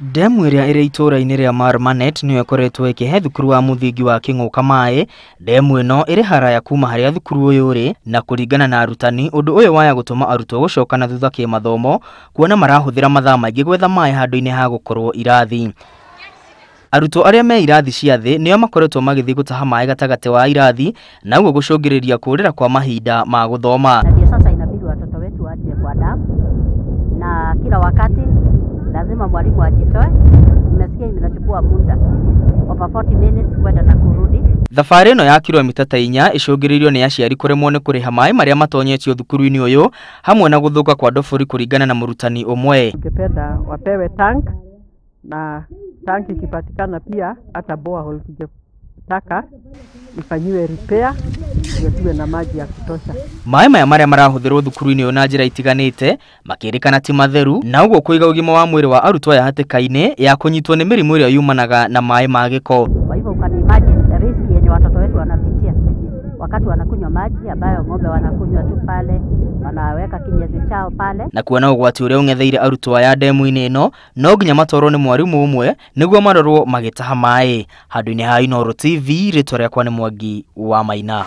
Ndemu ĩrĩa ĩrĩ itũũra-inĩ rĩa Marmanet nĩyo ĩkoretwo ĩkĩhe thukuru wa mũthingi wa Kĩng'ũka maĩ. Ndemu ĩno ĩrĩ haraya kuma harĩa thukuru ũyũ ũrĩ, na kũringana na arutani, ũndũ ũyũ waya gũtũma arutwo gũcoka na thutha kĩmathomo, kuona marahũthĩra mathaa maingĩ gwetha maĩ handũ-inĩ ha gũkorwo irathi. Arutwo arĩa me irathi cia thĩ nĩo makoretwo magĩthiĩ gũtaha maĩ gatagatĩ wa irathi, na ũguo gũcũngĩrĩria kũrĩra kwa mahinda ma gũthoma. Na ndio sasa inabidi watoto wetu waje kwa damu, na kila wakati lazima mwalimu ajitoe. Nimesikia inachukua muda over 40 minutes kwenda na kurudi. Thabarĩ ĩno ya kilomita ta 4 ĩcũngĩrĩirio nĩ aciari kũremwo nĩ kũrĩha maĩ marĩa matonyetio thukuru-inĩ ũyũ, hamwe na gũthũka kwa ndobori kũringana na mũrutani ũmwe. Tungependa wapewe tank, na tank ikipatikana pia hata borehole tungetaka ifanyiwe repair ndio tuwe na maji ya kutosha. Maĩ maya marĩa marahũthĩrwo thukuru-inĩ ũyũ na njĩra itiganĩte makĩrĩkana ti matheru, na ũguo kũiga ũgima wa mwĩrĩ wa arutwo aya hatĩka-inĩ ya kũnyitwo nĩ mĩrimũ ĩrĩa yumanaga na maĩ ma gĩko. Kwa hivyo can imagine risk yenye watoto wetu wanapitia wakati wanakunywa maji ambayo ng'ombe wanakunywa tu pale, wanaweka kinyesi chao pale. Na kuona ũgwati ũrĩa ũng'etheire arutwo aya ndemu-inĩ ĩno, no nginya matwarwo nĩ mwarimũ ũmwe nĩguo marorwo magĩtaha maĩ. Handũ-inĩ ha Inooro TV, rĩtwa rĩakwa nĩ Mwangi wa Maina.